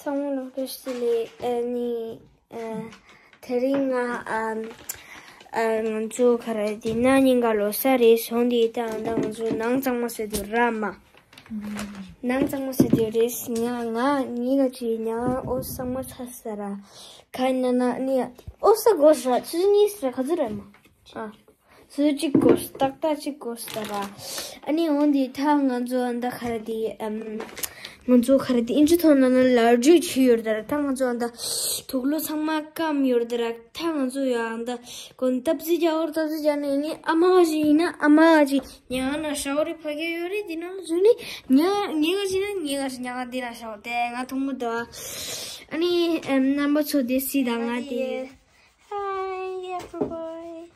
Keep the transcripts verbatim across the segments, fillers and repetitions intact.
ཚང་མ་ལ་བཀྲ་ཤིས་བདེ་ལེགས། ཨ་ནི་ཨ་དེ་རིང་ང་ཨ་ཨ་ང་ཚོ་ག་རེ་དེ་ན་ཉིན་ག་ལོ་གསར་རེད་སོང་དེ་ད་ད་ང་ཚོ་ནང་གཙང་མ་བྱེད་དུས་ར་མ། ནང་གཙང་མ་བྱེད་དུས་རེད། ང་ང་ཉི་ག་ཅི་ཉ་ཨོ་གཙང་མ་ཚ་ས་ར་ཁ་ན་ན་ནི་ཨོ་ས་གོ་ས་ཚུ་ཉི་ས་ག་ཚོད་རེད་མ་ཨ། སུ་གཅིག་གོ་ཏག་ཏག་གཅིག་གོ་ཏག་ར། ཨ་ནི་འོན་ཏེ་ད་ང་ཚོ་ཨ་ད་ག་རེ་དེ་ཨམ། ང་ཚོ་ག་རེ་དེ་ཨིན་ཇི་ཐོག་ནང་ན་ལར་ཇུས་བྱས་ཡོད་རེད་ད་ར། ད་ང་ཚོ་ཨ་ད་དུག་ལོག་ཚང་མ་སྐམ་ཡོད་རེད་ད་ར། ད་ང་ཚོ་ཡ་ཨ་ད་གོན་ཏབ་ཙི་རྒྱག་འོར་ཏབ་ཙི་རྒྱག་ནས་ནི་ཨ་མ་ག་ཅིག་ཡིན་ན་ཨ་མ་ག་ཅིག་ཉ་ང་ན་ཤའོ་རི་ཕ་གི་ཡོད་རེད། དེ་ནང་ལ་ཚུད་ནི་ཉ་ཉ་ག་ཅིག་ན་ཉ་ག་ཅིག་ཉ་ག་དེ་ན་ཤའོ་དེ་ང་ཐུང་མོ་དོ། ཨ་ནི་ཨམ་རྣམ་པ་ཚོ་དེ་སི་ད་ང་དེ། Hi everyone.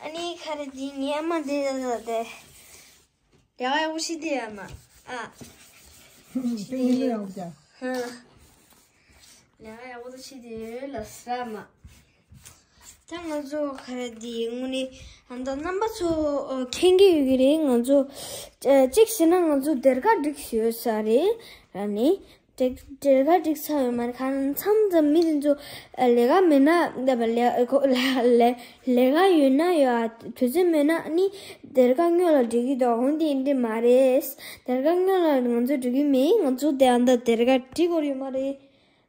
ཨ་ནི་ག་རེ་དེ་ངའི་ཨ་མ་དེ་ལ་དེ། ལས་ཀ་ཡག་པོ་བྱེད་དེ་ཨ་མ། ཨ། ཏིང་ཏིང་ཡག་པོ་བྱ། ཧ། ལས་ཀ་ཡག་པོ་བྱེད་དེ་ལ་ས་མ། ད་ང་ཚོ་ག་རེ་དེ་དངོས་གནས་ཨ་ད་རྣམ་པ་ཚོ་མཁྱེན་གྱི་ཡོད་ཀྱི་རེད། ང་ཚོ་གཅིག་བྱས་ན་ང་ཚོ་སྡེར་ཁ་སྒྲིག་ཡོད་ས་རེད་ཨ་ནི། སྒྲིག་སྒྲིག་ཁ་སྒྲིག་ཚར་ཡོད་མ་རེད། ཁ་མཚམས་མཚམས་མི་དེ་ཚོ་ལས་ཀ་མེད་ན་ལས་ལས་ལས་ཀ་ཡོད་ན་ཡོད་ཨ། དུས་ཚོད་མེད་ན་ནི་སྡེར་ཁ་སྔོན་ལ་སྒྲིག་གི་འདུག་འོན་ཏེ་འདི་མ་རེད། སྡེར་ཁ་སྔོན་ལ་ང་ཚོ་སྒྲིག་གི་མེད། ང་ཚོ་དེ་ཨ་ད་སྡེར་ཁ་སྒྲིག་དགོས་ཡོད་མ་རེད།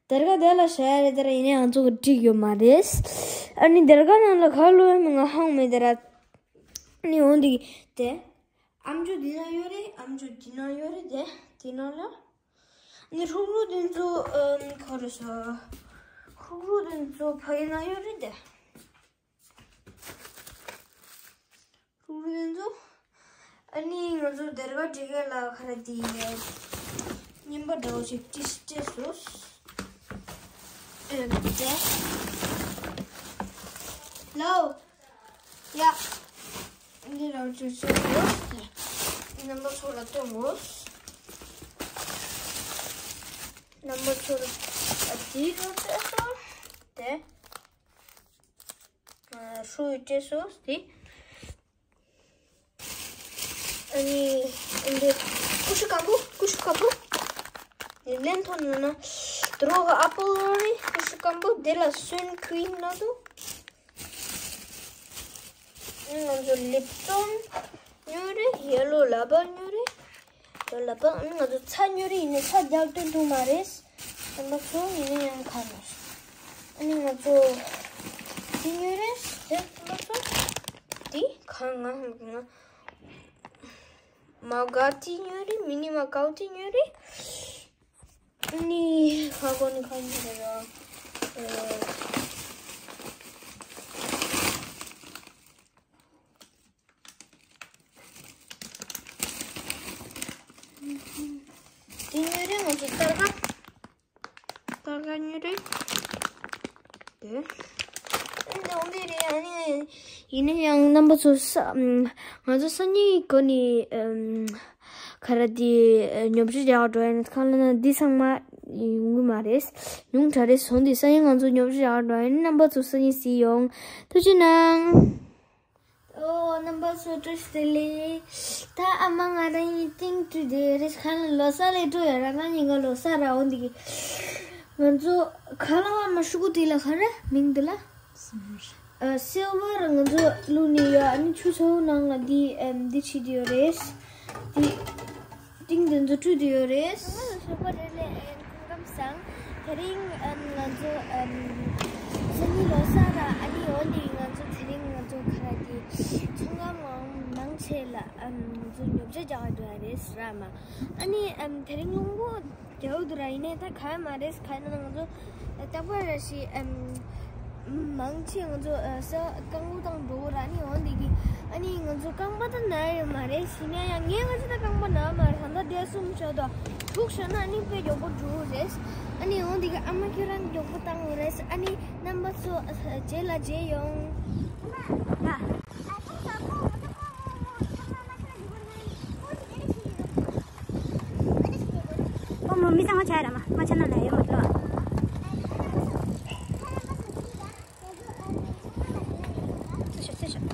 སྡེར་ཁ་དེ་ལ་བཞག་ཡ་རེད་དེ་ར། ཡིན་ནའི་ང་ཚོ་གི་སྒྲིག་ཡོད་མ་རེད། ཨ་ནི་སྡེར་ཁ་ནང་ལ་ག་ལོ་ཡ་མི་ང་ཧང་མེད་དེ་ར། ཨ་ནི་འོན་ཏེ་དེ། ཨམ་ཅོག་འདི་ན་ཡོད་རེད། ཨམ་ཅོག་འདི་ན་ཡོད་རེད་དེ། འདི་ན་ལ། ནི་ཧྲུག་ཧྲུག་འདི་ཚོ་ཨམ་ག་རེ་ཟ། ཧྲུག་ཧྲུག་འདི་ཚོ་ཕ་གི་ན་ཡོད་རེད་དེ། ཧྲུག་ཧྲུག་འདི་ཚོ། ཨ་ནི་ང་ཚོ་སྡེར་ཁ་སྒྲིག་ག་ལ་ག་རེ་དེ་རྙིང་པ་འདྲ་བོ་ཞིག་བྲིས་བྲིས་སོང་། ཨེ་དེ། ལའོ། ཡ། འདི་རང་ཅུ་ཅུ་ཡོད། རྣམ་པ་ཚོ་ལ་སྟོན་དགོས། རྣམ་པ་ཚོ་ལ་ཨ་དེའི་རོ་སྟོན་སོང་། དེ། ཨ་ཧྲུའི་སྤྲད་སོང་དེ། ཨ་ནི་འདི་ཀུ་ཤུ་སྐམ་པོ། ཀུ་ཤུ་སྐམ་པོ། ནི་ལན་ཐོན་ན་ན་དུ་རོ་ག་ཨ་པོ་རི་ཀུ་ཤུ་སྐམ་པོ། དེ་ལ་སུན་ཁུའིན་ན་དུ། ང་ཚོ་ལིབ་ཏོན་ཉོས་རེད། ཡེ་ལོ་ལ་བ་ཉོས་རེད། ཡེ་ལོ་ལ་བ། ཨ་ནི་ང་ཚོ་ཚྭ་ཉོས་རེད། ཡིན་ནའི་ཚྭ་རྒྱག་འདོད་འདུག་མ་རེད། ཨ་ནི་ཚོ་ཡིན་ནའི་ཡང་ཁ་ནས། ཨ་ནི་ང་ཚོ་དེ་ཉོས་རེད། དེ་ཨ་ནི་ཚོ་དེ་གང་ང་ང་མ་ག་དེ་ཉོས་རེད། མི་ནི་མ་གའུ་དེ་ཉོས་རེད། ནི་ཧ་གོ་ནི་ཁ་ཉི་རེ་ར། དེ་ཉོས་རེད། ང་ཚོ་སྟར་ག་སྟར་ག་ཉོས་རེད། དེ་འདི་འོང་གི་རེད། ཨ་ནི་ཡིན་ན་ཡང་རྣམ་པ་ཚོ་ས་ང་ཚོ་སང་ཉིན་གོ་ནི་ཁ་ར་དེ་ཉོ་ཆ་རྒྱག་འགྲོ་ཡིན། གང་ལ་ན་འདི་ཚང་མ་ཡོང་གི་མ་རེད། ཉུང་དྲགས་རེད། སོང་དེ་སང་ཉིན་ང་ཚོ་ཉོ་ཆ་རྒྱག་འགྲོ་ཡིན། རྣམ་པ་ཚོ་སང་ཉིན་གཟིགས་ཡོང་། ཐུགས་རྗེ་གནང་། ཨོ་རྣམ་པ་ཚོ་བཀྲ་ཤིས་བདེ་ལེགས། ད་ཨ་མ་ང་རང་ཡིན་ཏིང་ཀྲི་དེ་རེད། གང་ལ་ལོ་གསར་ལས་འགྲོ་ཡ་ར། ང་ཉིན་ག་ལོ་གསར་ར་འོང་འདི་གི་ང་ཚོ་ག་ལ་བ་མ་ཤུ་གུ་དེ་ལ་ག་རེ་མིང་དེ་ལ། ཨ་སིལ་ཝར་ང་ཚོ་བླུགས་ནས་ཡོད། ཨ་ནི་ཆུ་ཚ་བོ་ནང་ལ་འདི་ཨེམ་འདི་བྱེད་དུ་ཡོད་རེད། འདི་ཏིང་དེ་ཚོ་བཀྲུས་དུ་ཡོད་རེད། ཨ་ཞོགས་པ་རེད་ལེ། ཨེམ་སྐུ་ཁམས་བཟང་། དེ་རིང་ཨེམ་ང་ཚོ་ཨེམ་སང་ཉིན་ལོ་གསར་ར། ཨ་ནི་འོན་ཏེ་ང་ཚོ་དེ་རིང་ང་ཚོ་ག་ར་དེ་ཚོང་ཁང་མང་མང་ཆེ་ལ་ཨེམ་ང་ཚོ་ཉོ་ཆ་རྒྱག་འགྲོ་ཡ་རེད་ཟེར་ར་མ། ཨ་ནི་ཨེམ་དེ་རིང་རླུང་བུ་རྒྱག་འདུག་ར། ཡིན་ནའི་ད་ག་ཡ་མ་རེད། ག་ཡིན་ན་ང་ཚོ་རྟག་པར་ར་ཞིག་ཨེམ་མང་ཆེ་ང་ཚོ་ས་རྐང་པ་བཏང་འགྲོ་གི་ར། ཨ་ནི་འོན་ཏེ་གི་ཨ་ནི་ང་ཚོ་རྐང་པ་ད་ན་ཡོད་མ་རེད། ཡིན་ན་ཡང་ངས་ང་ཚོ་ད་རྐང་པ་ན་མ་རེད། ད་ལྟ་དེ་གསུམ་ཆགས་དོ་ཐུག་ཤོར་ན་ཨ་ནི་དཔེ་མགྱོགས་པོ་འགྲོ་གི་རེད། ཨ་ནི་འོན་ཏེ་གི་ཨ་མ་ཁྱོད་རང་མགྱོགས་པོ་བཏང་དགོས་རེད། ཨ་ནི་རྣམ་པ་ཚོ་རྗེས་ལ་མཇལ་ཡོང་། ཨོ་མོ་མི་ཚང་མ་ཆ་ར་མ་མ་ཆ་ན་ན་ཡོད་མ་ལོ། ཚེ་ཤོག་ཚེ་ཤོག་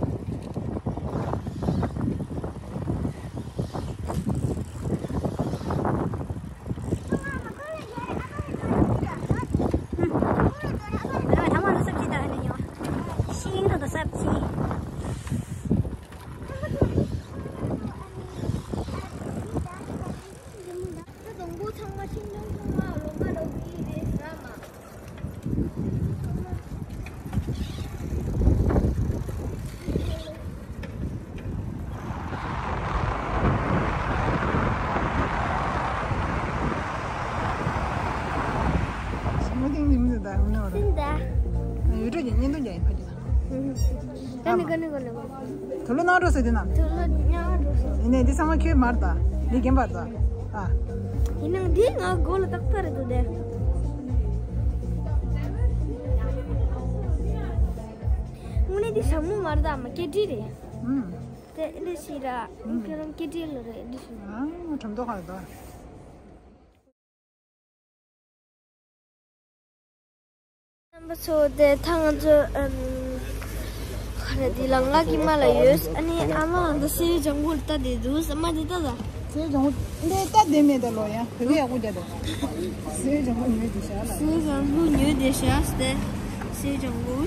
ནི་ག་ནི་ག་ནི་ག་ནི། དུ་ལོ་ནང་འགྲོ་ཟེར་དུས་ན། དུ་ལོ་ཉག་འགྲོ་ཟེར། ཡིན་ནའི་འདི་ཚང་མ་ཁྱོད་མར་ད། འདི་རྒན་པར་ད། ཨ། ཡིན་ནའང་འདི་ང་མགོ་ལ་ཏག་ཏག་རེད་འདུག་དེ། དངོས་གནས་འདི་ཞྭ་མོ་མ་རེད་ད། མ་སྐེ་དཀྲིས་རེད། ཨུམ། དེ་འདི་ཞིག་ར། ཨུམ། ཁྱོད་རང་སྐེ་དཀྲིས་ལ་རེད་འདི་ཞིག་ཨ། ཁྲོམ་ཐོག་ག་རེད་ད། རྣམ་པ་ཚོ་དེ་ད་ང་ཚོ་ཨམ། ག་རེ་འདི་ལ་ང་གི་མ་ལ་ཡོད། ཨ་ནི་ཨ་མ་འདི་སེའི་ལྗང་གུ་ལྟ་དེ་འདུག་ཨ་མ་འདི་ལྟ་ད། སེའི་ལྗང་གུ་འདི་ལྟ་དེ་མེད་ད་ལོ་ཡ། བོད་ཡག་པོ་རྒྱ་ད། སེའི་ལྗང་གུ་ཉོས་དེ་ཤ་ལ། སེའི་ལྗང་གུ་ཉོས་དེ་ཤ་སྟེ། སེའི་ལྗང་གུ།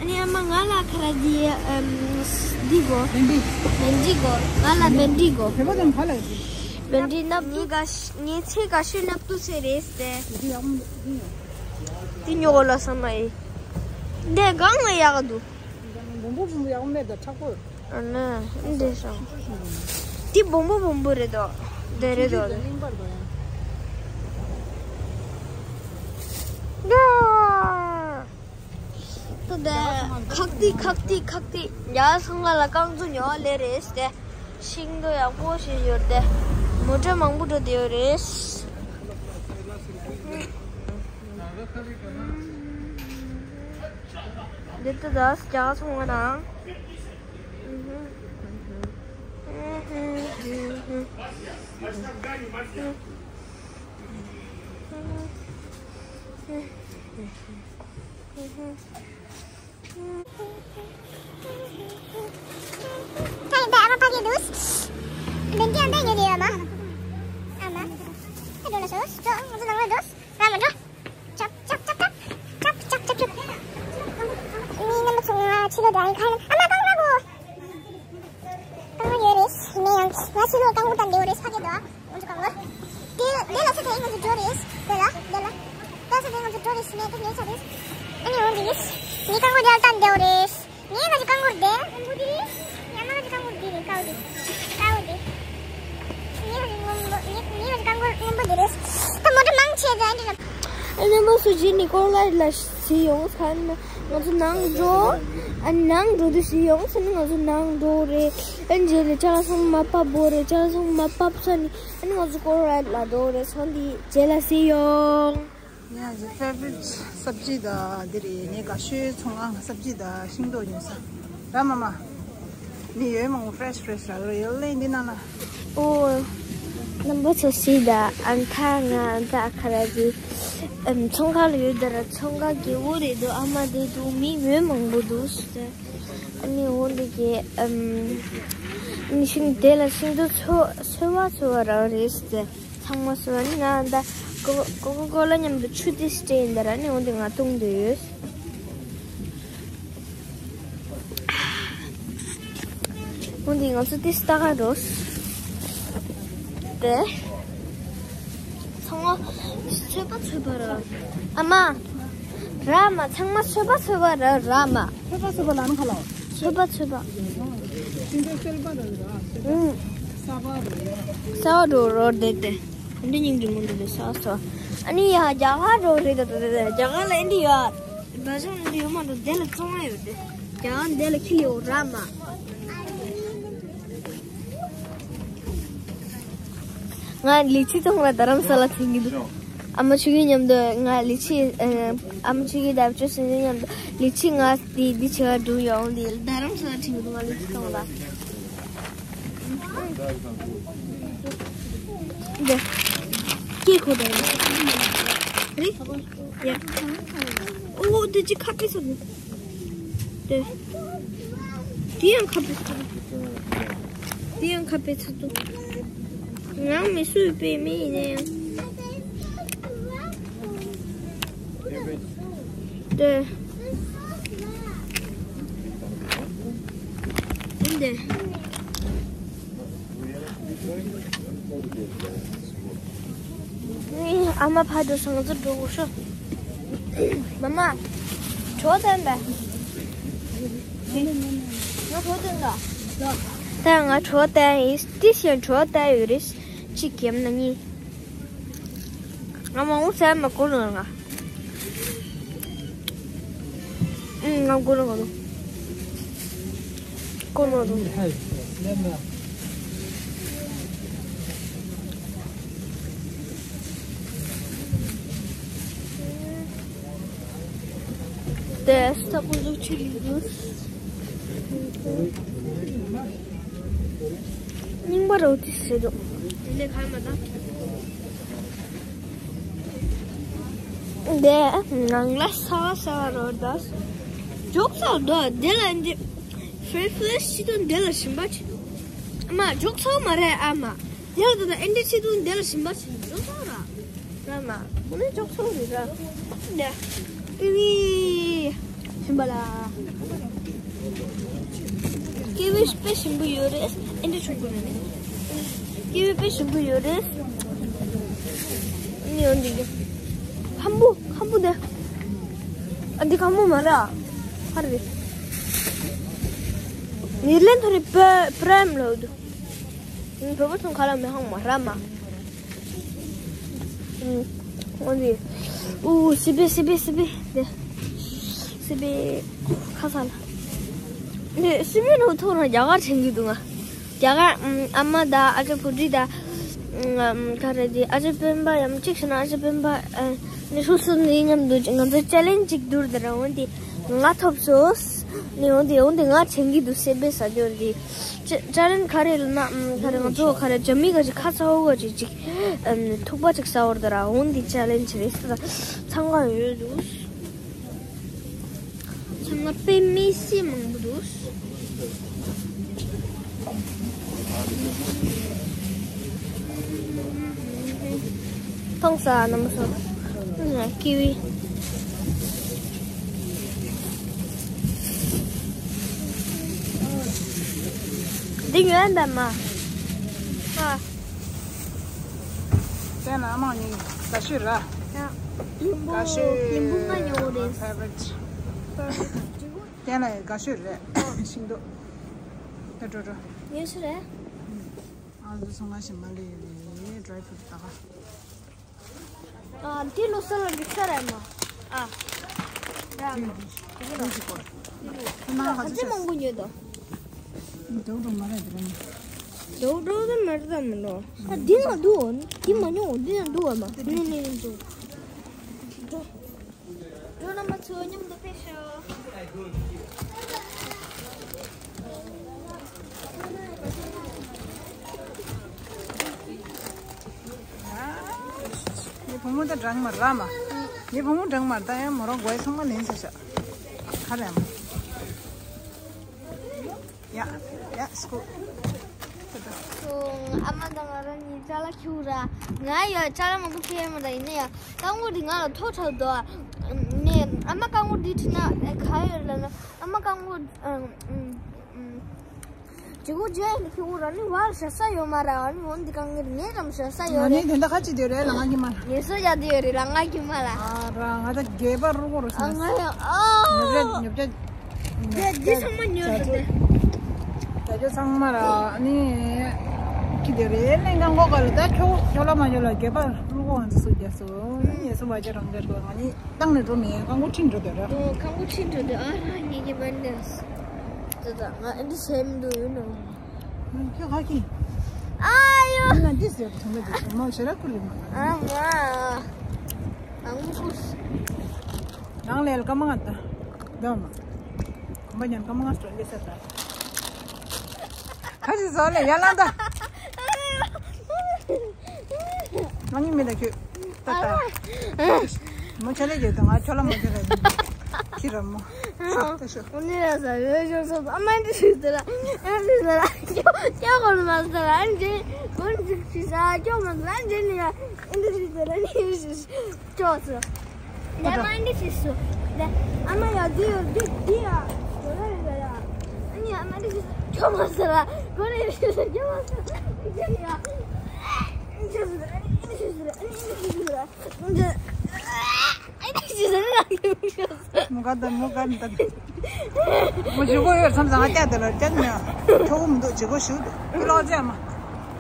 ཨ་ནི་ཨ་མ་ང་ལ་ག་རེ་འདི་ཨམ། འདི་དགོས། བན་དི། བན་དི་དགོས། ང་ལ་བན་དི་དགོས། བོད་པ་དང་ག་ལ་ཡོད། བན་དི་སྣབས་ངའི་ག་ངའི་ཚེ་ག་ཤོད་སྣབས་ཏུ་ཚེ་རེད་སྟེ། འདི་ཡག་མོ་འདི་ཡག་འདི་ཉོ་གོ་ལ་ས་མ་ཡི། འདི་གང་ལ་ཡག་ག་འདུག་བོང་བུ་བོང་བུ་ཡག་མོ་མེད་ད་མཁྲེགས་པོ། ཨ་ན་འདི་སང་། འདི་བོང་བུ་བོང་བུ་རེད་དོ། འདི་རེད་དོ། གླིང་པར་དོ་ཡང་། ཡ། ད་ད་ཁག་ཏི་ཁག་ཏི་ཁག་ཏི་ཡ་སང་ང་ལ་རྐང་བཙུགས་ཉོ་བ་ལས་རེད་སྟེ། ཤིང་ཏོག་ཡག་པོ་ཞིག་ཡོད་དེ། མོ་ཊ་མང་པོ་འགྲོ་བསྡད་ཡོད་རེད། འདི་ལྟ་ད་རྒྱ་གར་ཚོང་པ་དང་། ཁྱེད་ཨ་མ་ཕ་གི་འདུག་བདེན་རྒྱང་བསྡད་ཉོ་དེ་ཡོད་མ། ཨ་མ། ཨ་འགྲོ་ལ་སོ་སོ་ང་ཚོ་ནང་ལ་འགྲོ། ར་མ་འགྲོ། ཅབ་ཅབ་ཅབ་ཅབ། ཅབ་ཅབ་ཅབ་ཅབ། མི་རྣམ་པ་ཚོ་ང་ཕྱི་ལོགས་འགྲོ་ཡིན་ཁ་ལ་ཨ་མ་གང་ར་གོ། རྐང་པ་ཡོད་རེད། ཡིན་ན་ཡང་ང་ཕྱི་ལོགས་རྐང་པ་བཏང་འདེའོ་རེད་ཕ་གི་འདུག་ང་ཚོ་རྐང་པ། དེ་དེ་ལ་ས་དེ་ང་ཚོ་འགྲོ་རེད། དེ་ལ་དེ་ལ། དེ་ལ་ས་དེ་ང་ཚོ་འགྲོ་རེད་ཟེར་ནས་དེ་ཉན་ཚར་རེད། ཨ་ནི་འོང་དེ་རེད། ངའི་རྐང་པ་དེ་ལ་བཏང་འདེའོ་རེད། ངའི་ང་ཚོ་རྐང་པ་དེ། རྐང་པ་དེ་རེད། ཡ་མ་ང་ཚོ་རྐང་པ་དེ་རེད་ཀའོ་དེ། ཀའོ་དེ། ངའི་ང་ཚོ་སྔོན་པོ་ངའི་ངའི་ང་ཚོ་རྐང་པ་སྔོན་པོ་དེ་རེད། ད་མོ་ཊ་མང་ཆེ་ད་འདི་ལ། ཨ་ནི་མོ་སུ་ཇི་ནི་ཀོ་ལ་ལ་ཞིག་ཡོང་ཁན་ང་ཚོ་ནང་འགྲོ། ཨ་ནི་ནང་འགྲོ་དུས་ཞིག་ཡོང་ས་ནི་ང་ཚོ་ནང་འགྲོ་རེད། ཨ་ནི་རྗེས་ལ་ཅ་ལག་ཚང་མ་ཕབ་བོ་རེད། ཅ་ལག་ཚང་མ་ཕབ་ས་ནི་ཨ་ནི་ང་ཚོ་ཀོ་ལ་ལ་འགྲོ་རེད། སང་དེ་རྗེས་ལ་ཞིག་ཡོང་། ངའི་favorite སབ་ཇི་ད་འདི་རེད། ངའི་དགའ་ཤོས་ཚོང་ཁང་སབ་ཇི་ད་ཤིང་ཏོག་ཉོ་ས་ར་མ་མ། མི་ཡོད་མང་པོ་fresh fresh་རག་རེད་ཡོད་ལེ་འདི་ན་ན། ཨོ། རྣམ་པ་ཚོ་སི་ད་ཨན་ཐ་ང་ཨན་ཐ་ཁ་ར་ཇི། ཨམ་ཚོང་ཁང་ལ་ཡོད་ད་ར་ཚོང་ཁང་གི་འོ་རེད་འདུག་ཨ་མ་དེ་འདུག་མི་ཡོད་མང་པོ་འདུག་ཟེར། ཨ་ནི་འོ་འདི་གི་ཨམ་ནི་ཤིང་དེ་ལ་ཤིང་ཏོག་ཚོ་སོལ་བ་ཚོ་བ་རག་རེད་ཟེར། ཚང་མ་སོ་ནི་ང་ད་ཀོ་ཀོ་ཀོ་ལ་མཉམ་དུ་ཆུ་ཏིས་སྤྲད་ཡིན་ད་ར་ནི་འོ་འདི་ང་བཏུང་འདོད་ཡོད། འོ་འདི་ང་ཚོ་ཏིས་ལྟ་ག་འགྲོ། དེ་ཚང་མ་ཚོད་པ་ཚོད་པ་ར་ཨ་མ། ར་མ་ཚང་མ་ཚོད་པ་ཚོད་པ་ར་ར་མ། ཚོད་པ་ཚོད་པ་ལ་ནི་ཁ་ལ། ཚོད་པ་ཚོད་པ། ཤིང་ཏོག་སོལ་བ་ར་ར། ཨུང་། ས་བ་ར་ར། ས་བ་ར་ར་དེ་དེ། འདི་སྙིང་རྗེ་མོ་འདི་ལས་ས་ས། ཨ་ནི་ཡ་རྒྱ་གར་འགྲོ་རེད་ད་ད་ད་རྒྱ་གར་ལ་ཨེ་འདི་ཡོད། བ་ཟང་འདི་ཡོད་མ་འགྲོ་དེ་ལ་བཙོང་ཡ་ཡོད་དེ། རྒྱ་གར་འདི་ལ་ཁི་ལི་འོ་ར་མ། ང་ལི་ཆི་བཙོང་ལ་རྡ་རམ་ས་ལ་ཐེངས་ཀྱི་འདུག་ཨ་མ་ཆུ་གི་མཉམ་དུ་ང་ལི་ཆི་ཨ་མ་ཆུ་གི་ལྡབ་ཆུ་སེ་མཉམ་དུ་ལི་ཆི་ང་དེ་འདི་ཆེ་བ་འགྲོ་ཡོང་དེ་རྡ་རམ་ས་ལ་ཐེངས་ཀྱི་འདུག་ང་ལི་ཆི་བཙོང་ལ། འདི། སྐྱེ་ཁོ་དང་། རི། ཡ། ཨོ་འདི་ཅི་ཁ་པེ་ས་འདུག་དེ། དེ་ཡང་ཁ་པེ་ས་འདུག་དེ་ཡང་ཁ་པེ་ས་འདུག་ང་མི་སུ་པེ་མི་ཡིན་ན་ཡང་། དེ། འདི། ཨ་མ་ཕར་འགྲོ་སོང་། ང་ཚོ་འགྲོ་དགོས་ཤོག་མ་མ། གྲོ་བཏོན་པས། ང་གྲོ་བཏོན་ད། ད་ང་གྲོ་བཏོན་ཡིན། ཏི་ཤན་གྲོ་བཏོན་ཡོད་རེད། གཅིག་གེམ་ན་གཉིས། ང་མ་འོང་ས་མ་གོ་ནོ་ང་། ཨུ་ང་གོ་ནོ་གོ་ནོ། ཀོ་ནོ་རུ། དེ་སྟག་པོ་ཟུག་ཆུ་ཡིན་དུས། རྙིང་པ་རུ་དེ་ཟེར་འདུག་དེ་ལས་ཁ་མ་ད། དེ་ནང་ལ་ས་བ་ས་བ་རོ་དང་། འཇོག་ས་འདུག་དེ་ལ་འདི། ཧྥེ་ཧྥེ་ཤི་དུ་འདི་ལ་ཞིམ་པ་ཆེ་འདུག་ཨ་མ་འཇོག་ས་མ་རེད་ཨ་མ། དེ་ལ་ད་ད་ཨེ་འདྲ་ཆེ་དུ་འདི་ལ་ཞིམ་པ་ཆེ་འདུག་འཇོག་ས་ར། ར་མ། མུ་ནེ་འཇོག་ས་རེད་ར། དེ། ཀི་ཝི། ཞིམ་པ་ལ། ཀི་ཝི་དཔེ་ཞིམ་པོ་ཡོད་རེད། ཨེ་འདྲ་ཆུང་པོ་རེད། ཀི་ཝི་དཔེ་ཞིམ་པོ་ཡོད་རེད། ནི་ཡོད་འདི་གི་ཁམ་བུ་ཁམ་བུ་དེ། ཨ་འདི་ཁམ་བུ་མ་ར། ཧ་རེད། ནི་ལན་ཐོ་རི་པ་པྲམ་ལོ་དུ། བོད་པ་ཚོ་ཁ་ལ་མི་ཧང་མ་ར་མ། ཨུ། འོ་འདི། ཨུ། སི་པེ་སི་པེ་སི་པེ་དེ། སི་པེ་ཁ་ས་ལ། དེ་སི་པེ་ནོ་ཐོག་ན་རྒྱ་གར་དྲན་གྱི་འདུག་ང་། རྒྱ་གར་ཨམ་ཨ་མ་དང་ཨ་ཅག་བུ་ཁྲིད་དང་། ཨམ་ག་རེ་དེ་ཨ་ཅག་སྤེན་པ་ཡང་གཅིག་བྱས་ན་ཨ་ཅག་སྤེན་པ་ཨ་ནི་ཧྲུ་སུ་ནི་མཉམ་དུ་ང་ཚོ་ཅེ་ལེན་ཅིག་བསྡུར་དེ་ར། འོ་འདི་ང་ཐོབ་སོང་། ནི་འོ་འདི་འོ་འདི་ང་དྲན་གྱི་འདུག་སི་པེ་ཟ་རྒྱུ་འདི། ཅ་ཅ་ལན་ག་རེ་ལབ་ན་ཨམ་ག་རེ་ང་ཚོ་ག་རེ་ཇ་མི་ག་ཅིག་ཁ་ཚ་བོ་ག་ཅིག་ཅིག་ཨམ་ཐུག་པ་ཅིག་ཟ་བར་དེ་ར། འོ་འདི་ཅ་ལན་ཅིག་རེད་ས་ད་འཚང་ཁ་ཡོད་འདུག་ཚང་མ་དཔེ་མི་སྲིད་མང་པོ་འདུག་མཐོང་ས་རྣམ་པ་ཚོ། ཀི་ཝི། འདི་ཉོས་ཡ་འདམ་མ། ཨ། དེ་ན་མང་ཉིན་དགའ་ཤོས་ར། ཡ། དགའ་ཤོས། ཡིན་པོ་ང་ཉོ་རེད། Favorite། དེ་ན་དགའ་ཤོས་རེད། ཤིང་ཏོག་ད་འགྲོ་འགྲོ། ཉོས་སུ་རེད། ཨ་ལུ་ཚོ་ང་ཞིག་མ་ལུས་ཡོད་ཌི་རའི་ཕུ་རུ་ད་ག་ཨ། འདི་ལོ་སར་ལ་འགྲིག་ས་རེད་མ། ཨ། ར། འདི་འདི་འདི་འདི་ཁོ། ཁོ་ན་ཧ་ཅང་མང་པོ་ཉོས་དོ། འདུག་འགྲོ་མ་རེད་དེ་རེད། འདུག་འགྲོ་དེ་མ་རེད་མི་འགྲོ། ཨ་འདི་ན་འདུག་འདི་མ་ཉོ་འདི་ན་འདུག་མ། ནི་ནི་འདུག་འགྲོ། འགྲོ་རྣམ་པ་ཚོ་མཉམ་དུ་ཕེབས་ཤོག་ངའི་བུ་མོ་ད་འགྲང་མ་ར་མ། ངའི་བུ་མོ་འགྲང་མ་ད་ཡང་མོ་རང་མགོའི་ཚང་མ་ལེན་ས་ཤག་ཁ་རེ་མ། ཡ་ཡ་སྐུ། ཨ་མ་དང་ང་རང་གཉིས་ཅ་ལག་ཁྱེར་ར། ང་ཡ་ཅ་ལག་མང་པོ་ཁྱེར་མ་ར། ཡིན་ན་ཡང་རྐང་འཁོར་འདི་ང་ལ་མཐོ་དྲགས་འདུག་ངས་ཨ་མ་རྐང་འཁོར་འདི་ཁྲིད་ན་ག་ཡོད་ལབ་ན། ཨ་མ་རྐང་འཁོར་ཨ་ཨ་ཨ། ཇི་གུ་ཇེ་ལི་ཁྱེར་ར་ནི་བར་བཞག་ས་ཡོད་མ་ར། ཨ་ནི་འོ་འདི་རྐང་འཁོར་ངས་རང་བཞག་ས་ཡོད་རེད། ང་ནི་དེ་འདྲ་ཁ་ཅིག་དེ་རེད་ལ་ང་གཉིས་མ། ངལ་གསོ་རྒྱག་དུས་ཡོད་རེད་ལ་ང་གཉིས་མ་ལ། ཨ་ར་ང་ད་སྒལ་པ་རུ་གོ་རུ་ཨ་སོང་། ང་ཡང་ཨ། ཉོབ་ཆ་ཉོབ་ཆ། དེ་འདི་ཚང་མ་ཉོས་རེད་དེ། ད་ཁྱོད་ཚང་མ་ར་ནི་ཁྱི་དེ་རེད་ལེན་གང་གོ་ག་ལ། ད་ཁྱོད་ཁྱོད་ལ་མ་ཁྱོད་ལ་སྒལ་པ་རུ་གོ་ང་ཚོ་སུ་རྒྱག་སོ། ངལ་གསོ་བ་ཅི་རང་རེད་དོ། ང་གཉིས་བཏང་ནས་འགྲོ་མེད། རྐང་འཁོར་ཁྲིད་འགྲོ་དེ་ར། ཨོ་རྐང་འཁོར་ཁྲིད་འགྲོ་དེ། ཨ་ར་ངེད་ཀྱི་མ་ནས། ད་ད་ང་ཨ་འདི་བྱས་མི་འདུག་ཡོད་ནོ། ཁྱོད་ག་གི། ཨ་ཡོ། ང་འདི་ཟེར་དུང་ལ་འདི་མོ་ཞེ་ར་ཁུར་ཡོད་མ། ཨ་མ། ཨ་ངུ་ཁུར། རང་ལས་ཀ་མ་ང་ད། ད་མ། གོམ་པ་ཉན་ཀ་མ་ང་སྤྲོད་ལེ་ས་ད། ཁ་ཅིག་བཟོ་ལེ་ཡ་ལ་ད། ང་གཉིས་མི་ལ་ཁྱོད། ད་ད། མོ་ཆ་ལེ་ཡོད་ད། ང་ཁྱོད་ལ་མོ་ཆ་ལེ་ཡོད། ཁྱི་ར་མོ། ཤོག་ད་ཤོག་ཨ་ནི་ར་ས་ཡོད་ཤོག་ཤོག་ཨ་མ་འདི་ཞིག་ཟེར་ལ། ཨ་འདི་ཟེར་ལ། ཁྱོད་ཁྱོད་གོ་ལ་མ་ཟེར་ལ། ཨ་འདི་གོ་ལ་ཞིག་ཞིག་ཟ། ཁྱོད་མ་ཟེར་ལ། ཨ་འདི་ནི་ཡ་ཨ་འདི་ཞིག་ཟེར་ལ། ཨ་ནི་ཞིག་ཤོག་ཟེར། ད་ཨ་མ་འདི་ཞིག་ཟེར། ད་ཨ་མ་ཡ་འདི་ཡོད་འདི་འདི་ཡ་ཡོད་ལ་ཡོད་ལ་ཡ། ཨ་ནི་ཨ་མ་འདི་ཞིག་ཟེར། ཁྱོད་མ་ཟེར་ལ། གོ་ལ་ཞིག་ཟེར། ཁྱོད་མ་ཟེར་ལ། ཨ་འདི་ཡ། ཨ་འདི་ཞིག་ཟེར། ཨ་ནི་ཨ་འདི་ཞིག་ཟེར། ཨ་ནི་ཨ་འདི་ཞིག་ཟེར། ཨ་ནི་ཅི་ཟེར་ལ་ཡོང་ཤོག་མུ་ག་དང་མུ་ག་དང་། མོ་ཇི་གོ་ཡོད་བསམ་ཙང་ང་སྐྱ་དེ་ལ་སྐྱ་ནི་ཁྱོ་གོ་མི་འདུག་ཇི་གོ་ཞུ་འདུག་ཁྱོད་ལོག་ཅེ་མ།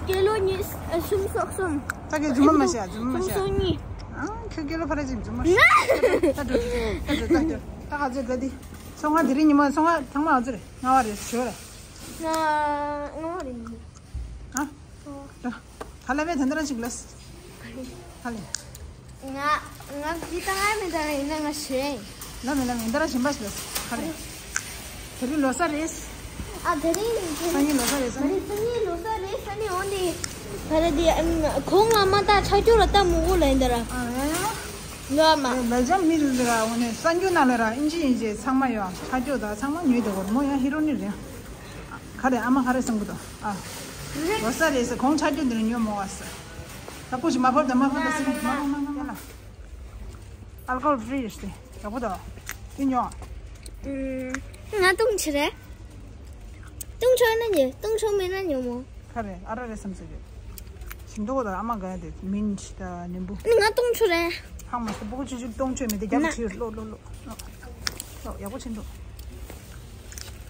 སྐྱེ་ལོ་ཉིས་གསུམ་སོག་གསུམ། ད་ཁྱོད་རྫུན་མ་མ་བཤད། རྫུན་མ་མ་བཤད། སོ་གཉིས། ཨང་ཁྱོད་སྐྱེ་ལོ་ཕ་ར་ཅིག་རྫུན་མ་བཤད། ད་འགྲོ་ད་འགྲོ་ད་འགྲོ་ད་འགྲོ་ད་ག་ཚོད་དགའ་དེ། སོ་ལྔ་དེ་རིང་ཉི་མ་སོ་ལྔ་ཐང་མ་ཨ་ཚོད་རེད། ལྔ་བ་རེད་ཞོ་རེད། ང་ང་རེད། ཨ། ད་ལ་བས་དེ་འདྲ་ཞིག་ལས། ཧ་ལས། ང་ང་འདི་ད་ང་མི་ད་ཡིན་ན་ང་ཞེ། ལ་མི་ལ་མི་འདི་ར་ཞིམ་པ་ཞིག་ལས། ཧ་ལས། དེ་རིང་ལོ་གསར་རེད། ཨ་དེ་རིང་དེ་སང་ཉིན་ལོ་གསར་རེད་སང་ཉིན། སང་ཉིན་ལོ་གསར་རེད་སང་ཉིན་འོན་ཏེ། ད་རེད་དེ་ཁོང་ལ་མ་ད་ཆ་ཁྱོད་ལ་ད་མོ་གོ་ལ་ཡིན་ད་ར། ཨ་ཡ། ལོ་མ། ལ་ཇམ་མི་རུ་ར་འོ་ནས་གསར་འགྱུར་ནང་ལ་ར་ཨིན་ཇི་ཨིན་ཇི་ཚང་མ་ཡོད་ཆ་ཁྱོད་ད་ཚང་མ་ཉོས་དེ་གོ་མོ་ཡང་ཧི་རོ་ནི་རེད། ག་རེ་ཨ་མ་ག་རེ་བསམ་གི་འདུག་ཨ། ལོ་གསར་རེད་ཟེར་གོང་ཆ་རྒྱུ་འདིར་ཉོ་མོ་བ་ཟེར། ད་ཀུ་ཞིག་མ་ཕབ་དང་མ་ཕབ་དང་སེམས་མ་ཕབ་མ་ཕབ་ལ། ཨལ་ཀོ་ཧོལ་ཕི་རི་རེད་ཟེར་ཡག་པོ་འདུག་དེ་ཉོ། ང་ཏུང་ཆི་རེད། ཏུང་ཆོ་ན་ཉེ་ཏུང་ཆོ་མེད་ན་ཉོ་མོ། ག་རེ་ཨ་ར་རེད་བསམ་ཟེར་གི་ཞིམ་མདོག་དང་ཨ་མ་ག་ཡ་དེ་མིན་ད་ནིམ་བུ། ང་ཏུང་ཆུ་རེད། ཧང་མ་སྟེ་སྤུ་གུ་ཆུ་ཆུ་ཏུང་ཆུ་མི་དེ་རྒྱབ་ན་ཆུ་ལོ་ལོ་ལོ། ལོ་ཡག་པོ་ཆེན་འདུག་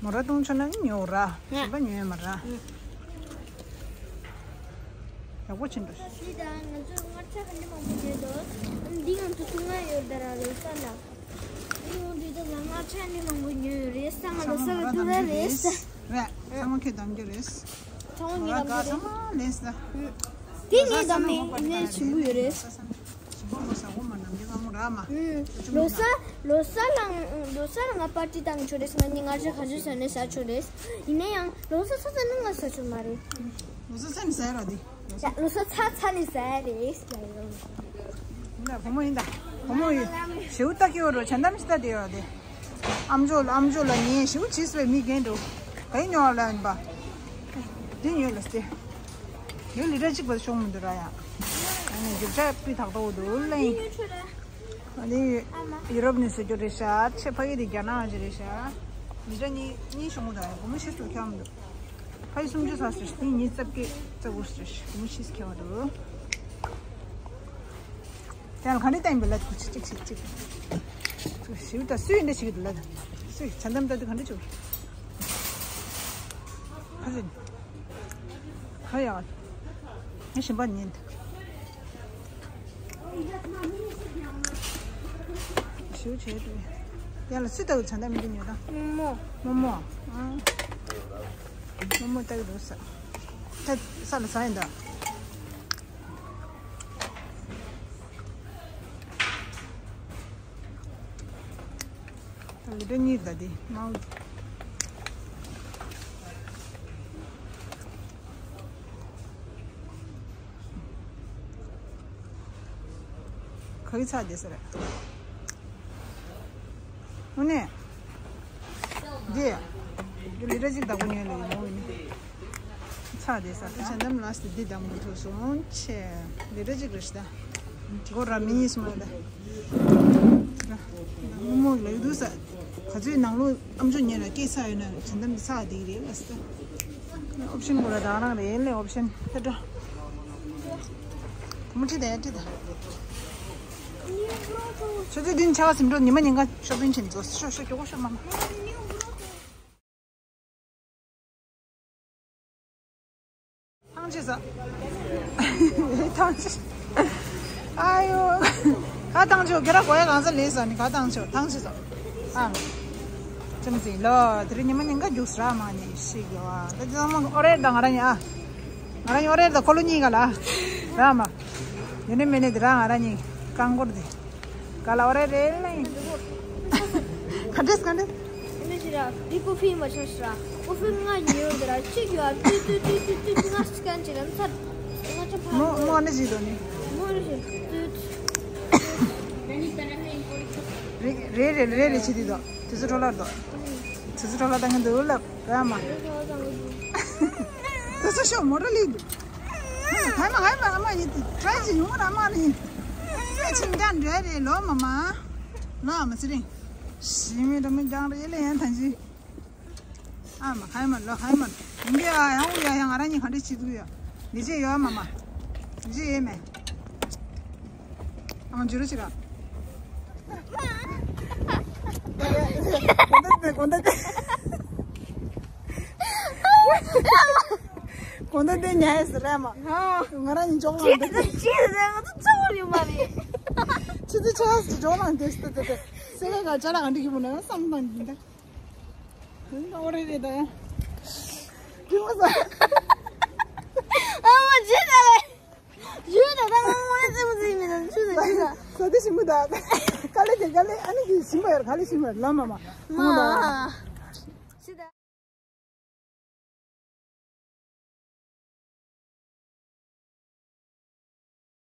མོ་ར་ཏུང་ཆུ་ན་ཉོ་ར་ང་ཞིམ་པ་ཉོ་ཡ་མ་ར། ཡག་པོ་ཆེན་འདུག་ཞི་ད་ང་ཚོ་མངར་ཆ་ག་འདྲ་མང་པོ་བརྗོད་དོ། འདི་ང་ཚོ་ཐུང་ང་ཡོད་ད་ར་ལོ་ས་ལ། འདི་ང་འདི་ད་ང་མངར་ཆ་འདི་མང་པོ་ཉོས་ཡོད་རེད་ས་ང་ལོ་ས་ལ་ཏུ་ར་རེད་ས། རེད་ཚང་མ་ཁྱེད་གདམ་རྒྱུ་རེད། ཚང་མ་ངེད་གདམ་རྒྱུ་རེད། ཚང་མ་ལས་ས། དེ་ངས་བདམས་ནས་ངས་ཞིམ་པོ་ཡོད་རེད། ཞིམ་པོ་མོ་ཟ་གོ་མ་ནམ་རྒྱུན་ང་མོ་ར་མ། ལོ་གསར་ལོ་གསར་ལ་ལོ་གསར་ལ་ང་པར་ཏི་བཏང་ཆོག་རེད་ང་ནི་ང་ཚོ་ག་ཚོད་ཟ་ནས་ཟ་ཆོག་རེད། ཡིན་ན་ཡང་ལོ་གསར་ཚ་ཚ་ནི་ང་ཟ་ཆོག་མ་རེད། ལོ་གསར་ཚ་ནི་ཟ་ཡ་ར་དེ། ལོ་གསར་ཚ་ཚ་ནི་ཟ་ཡ་རེད། ཡིན་ད་བུ་མོ་ཡིན་ད། བུ་མོ་ཡིན། ཞེའུ་ལྟ་ཀྱི་ཡོད་རོ་ཆ་འདམ་ཞིག་ལྟ་དེ་ཡོད་དེ། ཨམ་ཅོག་ལ་ཨམ་ཅོག་ལ་ཉན་ཞིའུ་ཇིས་པའི་མི་རྒན་འགྲོ། ག་ཡི་ཉོ་བ་ལ་ཡིན་པ། འདི་ཉོས་ལ་སྟེ། ཡོད་ལི་ར་གཅིག་པ་ཤོང་མི་འདུག་ར་ཡ། ཨ་ནི་རྒྱུ་ཆ་སྤུས་དག་ཏོག་འདུག་ལེ། ཨ་ནི་ཡུ་རོབ་ནས་བཟོ་རྒྱུ་རེད་ཤག་ཆེ་ཕ་གི་དེ་རྒྱ་ནག་ཅིག་རེད་ཤག་ལི་ར་གཉིས་གཉིས་ཤོང་གི་འདུག་ཡ་སྒོར་མོ་ཕྱིར་ཚུར་འཁྱམ་འདུག་ཕ་གི་སུམ་ཅུ་ཚ་ཟེར་ཤག་དེ་ཉིས་རྩ་བརྒྱད་རྩ་དགུ་ཟེར་ཤག་སྒོར་མོ་ཕྱིས་འཁྱམ་འདུག་དེ་ཡང་ག་འདྲ་བསྟན་པའི་ལ་ཐུག་ཅིག་ཅིག་ཅིག་ཅིག་ཞིབ་ལྟ་སུས་འདྲ་ཞིག་ལ་སུས་བྱ་འདམ་ལྟ་དུས་ག་འདྲ་བྱུང་། ཧ་ཟིན། ཧ་ཡ། ངས་ཞིམ་པ་ཉན། ཞིབ་བྱས་ཏེ། ཡ་ལ་སུས་ལྟ་བུ་བྱ་འདམ་མི་འདི་ཉོ་ད། མོ། མོ་མོ། ཨང་། མོ་མོ་ལྟ་གི་འདུག་ས། ད་ས་ལ་ས་ཡིན་ད། ད་ལི་ཏྲ་གཉིས་ད་དེ་མང་། ག་གི་ཚ་དེ་ས་རེད། དངོས་གནས། འདི། འདི་ལི་ཏྲ་གཅིག་བདག་པོ་ཉོས་ལ་ཡིན་ནོ་ཡིན། ཚ་དེ་ས་ད་བྱ་འདམ་ལ་སི་འདི་བདམས་དགོས་ཐུག་སོང་ཆེ། ལི་ཏྲ་གཅིག་རེད་ཤི་ད། སྒོ་ར་མི་གཉིས་སུ་མ་ལ། མོ་མོ་ལ་ཡུ་དུ་ས། ག་ཚོད་ནང་ལོ་ཨམ་ཅོག་ཉོས་ལ་སྐྱེས་ས་ཡོད་ན་བྱ་འདམ་ཚ་དེ་གི་རེད་ལ་སི་ད། ཨོབ་ཤན་སྒོ་ར་ད་རང་རེད་ལེ་ཨོབ་ཤན་ད་ད། མུ་ཁྲི་དང་ཡ་ཁྲི་དང་། ཆུ་ཚོད་བདུན་ཆ་ག་ཟིན་འགྲོ་ཉི་མ་ཉིན་ག་ཤོ་པིང་ཕྱིན་ཚོ་ཤོ་ཤོ་ཀྱོ་ཤོ་མ་མ། ཐང་ཆད་ས། ཐང་ཆད། ཨ་ཡོ། ག་ཐང་ཆད་ག་ར་གོ་ཡ་གང་ས་ལེན་ས་ནི་ག་ཐང་ཆད་ཐང་ཆད་ས། ཨ། ཅམ་ཟིན་ལོ་དེ་རིང་ཉི་མ་ཉིན་ག་རྒྱུགས་ར་མ་ནི་ཤི་གི་བ་ད་ཅི་ཚང་མ་ཨོ་རེད་ད་ང་ར་ཉི་ཨ། ང་ར་ཉི་ཨོ་རེད་ད་ཁོ་ལོ་གཉིས་ག་ལ། ར་མ། ཡོད་ནི་མེད་ནི་དེ་ར་ང་ར་ཉི་རྐང་འཁོར་དེ། ག་ལ་བ་རེ་རེ་ལེ། ག་འདྲས་ག་འདྲས། ཨ་ནི་ཞི་ར་འདི་ཀོ་ཧྥི་མ་ཆོག་ཞི་ར། ཀོ་ཧྥི་ང་ཉོས་ཡོད་ར་གཅིག་ཡོད་ཏུ་ཏུ་ཏུ་ཏུ་ཏུ་ང་སི་ཀན་ཅི་ར་མཚར། ང་ཅི་ཕ་མོ་མོ་ཨ་ནི་ཞི་དོ་ནི། མོ་ཨ་ནི་ཞི་ཏུ་ཏུ། རེ་རེ་རེ་རེ་ཆི་དི་དོ། དུ་སུ་ཁྲོ་ལར་དོ། དུ་སུ་ཁྲོ་ལར་དང་གི་འདུག་ལབ་ར་མ། དུ་སུ་ཤོ་མོ་ར་ལི། ཧ་མ་ཧ་མ་ཨ་མ་ཡིན་ཏུ་ཏྲ་ཅི་ཡོང་ར་མ་ནི། ཨ་ཆིང་ཀྲང་འདྲ་རེད་ལོ་མ་མ། ལོ་མ་ཚེ་རིང་། ཞི་མི་འགྲོ་མི་ཀྲང་རེད་ལེ་ཡན་ཐང་ཅི། ཨ་མ་ཧ་མ་ལོ་ཧ་མ། ཡིན་གི་ཨ་ཡང་ཡ་ཡང་ང་རང་གཉིས་ག་འདྲ་བྱེད་ཐུབ་ཡོད། ལི་ཅི་ཡོད་མ་མ། ལི་ཅི་ཡོད་མེད། ཨ་མ་འཇུ་རུ་ཅི་ར། གོན་ད་དེ་གོན་ད་དེ། གོན་ད་དེ་ཉལ་ཡས་རེད་མ། ང་རང་གཉིས་འཇོག་ལ་འདུག་ཅི་ཟེར་ང་ཚོ་གཙོ་བོ་ཡོད་མ་རེད། ཆུ་ཚོད་ཆ་ཟེར་འཇོག་ལ་འདུག་སྟེ་དེ་དེ། སེ་ག་ག་ཅ་ལག་ག་འདྲ་གི་བུ་ན་བསམ་བཏང་གི་འདུག་འདི་འདྲ་འོ་རེད་རེད་ད་ཡ། ཁྱོད་ས། ཨ་མ་ཇི་ལྟ་རེད། ཇུ་ད་ད་ང་ངོ་ཙི་མོ་ཙི་མི་ན་ཇུ་ད་ཇུ་ད། ས་དེ་ཞིམ་པོ་ད། དཀའ་ལས་དེ་དཀའ་ལས། ཨ་ནི་དེ་ཞིམ་པ་ཡོད། དཀའ་ལས་ཞིམ་པ་ལ་མ་མ། མ།